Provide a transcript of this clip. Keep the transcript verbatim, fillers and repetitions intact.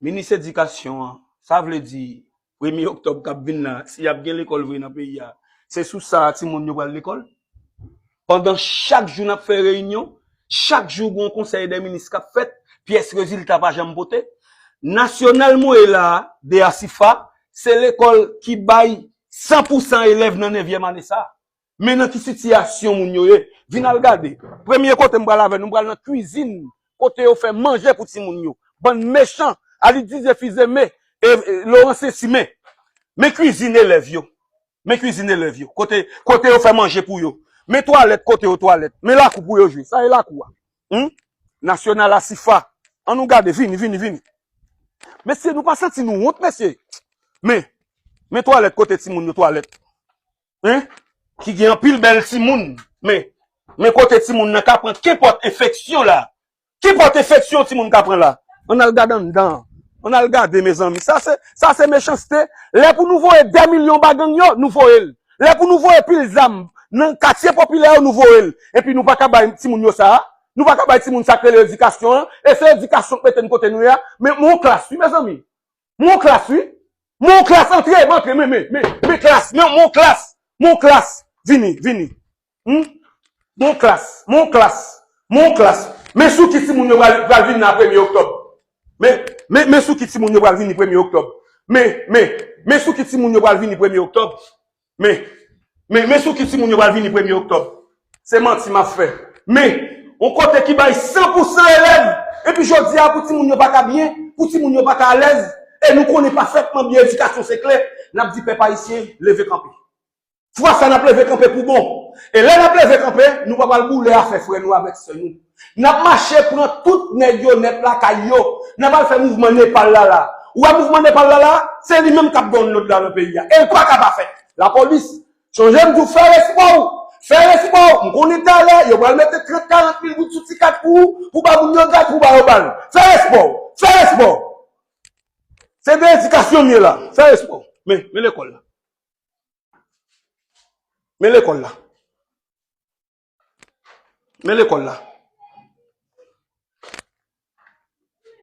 Minis edikasyon an, sa vle di, premye oktòb k ap vin la, si y ap gen lekòl vre nan peyi a, se sou sa a timoun yo pral lekòl? Pandan chak jou n ap fè reyinyon, chak jou gen yon konsèy dè minis k ap fèt, pyès rezilta pa janm pote. Nasyonal mwen ye la a, de Asifa, se lekòl ki bay san pou san elèv nan nevyèm ane sa a. Men nan ki sitiyasyon moun yo ye. Vin al gade. Premye kote m pral avè nou, m pral nan kwizin, kote yo fè manje pou timoun yo. Bann mechan, Alidizye Fizeme, e, e, Loranse Simen. Men kwizin elèv yo. Men kwizin elèv yo. Kote, kote yo fè manje pou yo. Men twalèt kote yo twalèt. Men lakou pou yo jwe. Sa e lakou a. Hum? Nasyonal Asifa. Ann nou gade, vini, vini, vini. Mesye, nou pa santi nou wont, mesye? Men, men twalèt kote timoun yo twalèt. Hein? Ki gen anpil bèl timoun. Men, men kote timoun nan ka pran kenpòt enfeksyon la. Kenpòt enfeksyon timoun ka pran la. Ann al gade anndan. Ann al gade, mezanmi. Sa se, sa se mechanste. Lè pou nou voye de milyon ba gang yo, nou voye l. Lè pou nou voye pil zam nan katye popilè yo, nou voye l. Epi nou pa ka bay timoun yo sa a. Nou pa ka bay timoun sa k rele edikasyon an. E se edikasyon k mete n kote nou ye a. Men, men yon klas, wi, mezanmi. Men yon klas, wi. Men yon klas, antre, antre, men, men, men, men klas, men, men yon klas, men yon klas. Vini, vini. Hmm? Men yon klas, men yon klas, men yon klas. Men sou ki timoun yo pral, pral vin nan premye oktòb. Men, men, men sou ki timoun yo pral vini premye oktòb. Men, men, men sou ki timoun yo pral vini premye oktòb. Men, men, men sou ki timoun yo pral vini premye oktòb. Se manti m ap fè. Men, yon kote ki bay san pou san elèv, epi jodi a pou timoun yo pa ka byen, pou timoun yo pa ka alèz, e nou konnen pafètman byen edikasyon se kle, n ap di pèp ayisyen, leve kanpe. Fwa sa n ap leve kanpe pou bon. E lè n ap leve kanpe, nou pa pral boule afè frè nou avèk sè nou. N ap mache pran tout nèg yo nèt lakay yo. N ap al fè mouvman Nepal la la. Ou wè mouvman Nepal la la, se li menm k ap download la nan peyi a. E l pa ka pa fèt. Lapolis, chonje m di w, fè respè w. Fè respè w. M konnen talè, yo pral mete trant, karant mil goud sou ti kat pou ou, pou ba moun yo gad, pou ba yo bal. Fè respè w. Fè respè w. Se de edikasyon m ye la. Fè respè w. Men, men lekòl la. Men lekòl la. Men lekòl la.